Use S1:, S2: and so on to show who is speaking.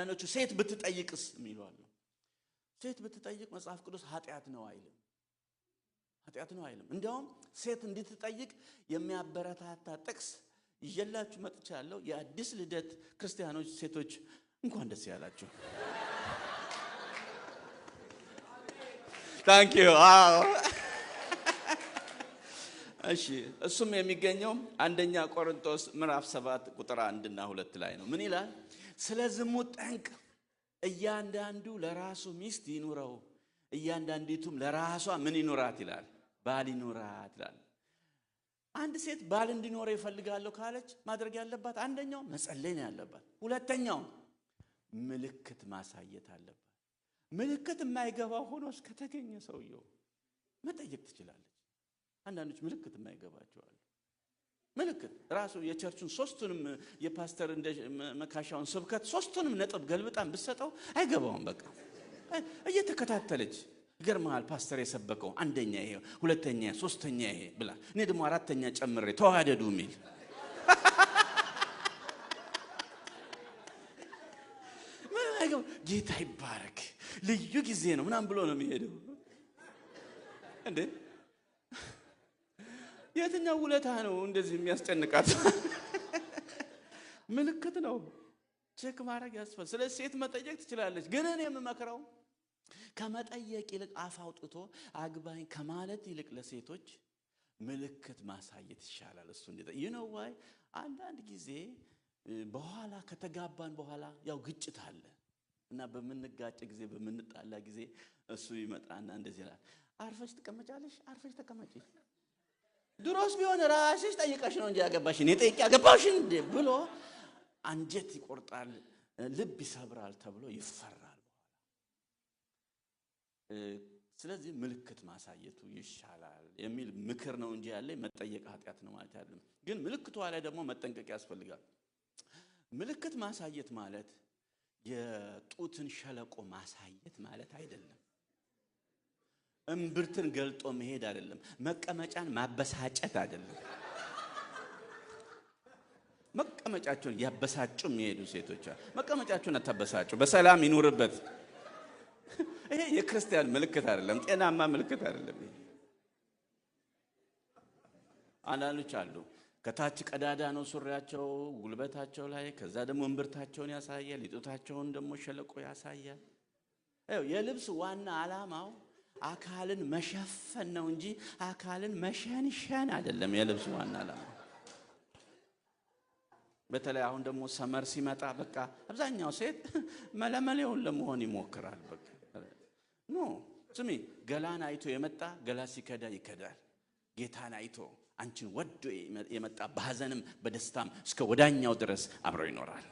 S1: አንዳንዶቹ ሴት ብትጠይቅስ የሚሉ አሉ። ሴት ብትጠይቅ መጽሐፍ ቅዱስ ኃጢአት ነው አይልም። ኃጢአት ነው አይልም። እንዲያውም ሴት እንድትጠይቅ የሚያበረታታ ጥቅስ ይዤላችሁ መጥቻለሁ። የአዲስ ልደት ክርስቲያኖች ሴቶች እንኳን ደስ ያላችሁ። Thank you። አዎ እሺ፣ እሱም የሚገኘው አንደኛ ቆሮንቶስ ምዕራፍ 7 ቁጥር 1 እና 2 ላይ ነው። ምን ይላል? ስለ ዝሙት ጠንቅ እያንዳንዱ ለራሱ ሚስት ይኑረው፣ እያንዳንዲቱም ለራሷ ምን ይኑራት ይላል? ባል ይኑራት ይላል። አንድ ሴት ባል እንዲኖረው ይፈልጋለሁ ካለች ማድረግ ያለባት አንደኛው መጸለይ ነው ያለባት። ሁለተኛው ምልክት ማሳየት አለባት። ምልክት የማይገባው ሆኖ እስከተገኘ ሰውየው መጠየቅ ትችላለች። አንዳንዶች ምልክት የማይገባቸው አሉ። ምልክት ራሱ የቸርቹን ሶስቱንም የፓስተር እንደ መካሻውን ስብከት ሶስቱንም ነጥብ ገልብጣን ብትሰጠው አይገባውም። በቃ እየተከታተለች ይገርምሃል፣ ፓስተር የሰበከው አንደኛ ይሄ፣ ሁለተኛ፣ ሶስተኛ ይሄ ብላ እኔ ደግሞ አራተኛ ጨምሬ ተዋደዱ የሚል ጌታ ይባረክ ልዩ ጊዜ ነው ምናምን ብሎ ነው የሚሄደው። እንዴ የትኛው ውለታ ነው እንደዚህ የሚያስጨንቃት? ምልክት ነው፣ check ማድረግ ያስፈልጋል። ስለዚህ ሴት መጠየቅ ትችላለች። ግን እኔ የምመክረው ከመጠየቅ ይልቅ አፍ አውጥቶ አግባኝ ከማለት ይልቅ ለሴቶች ምልክት ማሳየት ይሻላል። እሱ እንዴ you know why አንዳንድ ጊዜ በኋላ ከተጋባን በኋላ ያው ግጭት አለ እና በምንጋጭ ጊዜ በምንጣላ ጊዜ እሱ ይመጣና እንደዚህ ይላል፣ አርፈሽ ትቀመጫለሽ፣ አርፈሽ ተቀመጪ፣ ድሮስ ቢሆን ራስሽ ጠይቀሽ ነው እንጂ ያገባሽ እኔ ጠይቄ ያገባሽ እንዴ ብሎ አንጀት ይቆርጣል፣ ልብ ይሰብራል ተብሎ ይፈራል። ስለዚህ ምልክት ማሳየቱ ይሻላል የሚል ምክር ነው እንጂ ያለ መጠየቅ ኃጢአት ነው ማለት አይደለም። ግን ምልክቷ ላይ ደግሞ መጠንቀቅ ያስፈልጋል። ምልክት ማሳየት ማለት የጡትን ሸለቆ ማሳየት ማለት አይደለም። እምብርትን ገልጦ መሄድ አይደለም። መቀመጫን ማበሳጨት አይደለም። መቀመጫቸውን ያበሳጩ የሚሄዱ ሴቶች አሉ። መቀመጫቸውን አታበሳጩ፣ በሰላም ይኑርበት። ይሄ የክርስቲያን ምልክት አይደለም፣ ጤናማ ምልክት አይደለም። ይሄ አንዳንዶች አሉ ከታች ቀዳዳ ነው ሱሪያቸው ጉልበታቸው ላይ፣ ከዛ ደግሞ እምብርታቸውን ያሳያል፣ የጡታቸውን ደግሞ ሸለቆ ያሳያል። የልብስ ዋና ዓላማው አካልን መሸፈን ነው እንጂ አካልን መሸንሸን አይደለም። የልብስ ዋና ዓላማ በተለይ አሁን ደግሞ summer ሲመጣ በቃ አብዛኛው ሴት መለመሌውን ለመሆን ይሞክራል። በቃ no ስሚ፣ ገላን አይቶ የመጣ ገላ ሲከዳ ይከዳል። ጌታን አይቶ አንቺን ወዶ የመጣ በሐዘንም በደስታም እስከ ወዳኛው ድረስ አብሮ ይኖራል።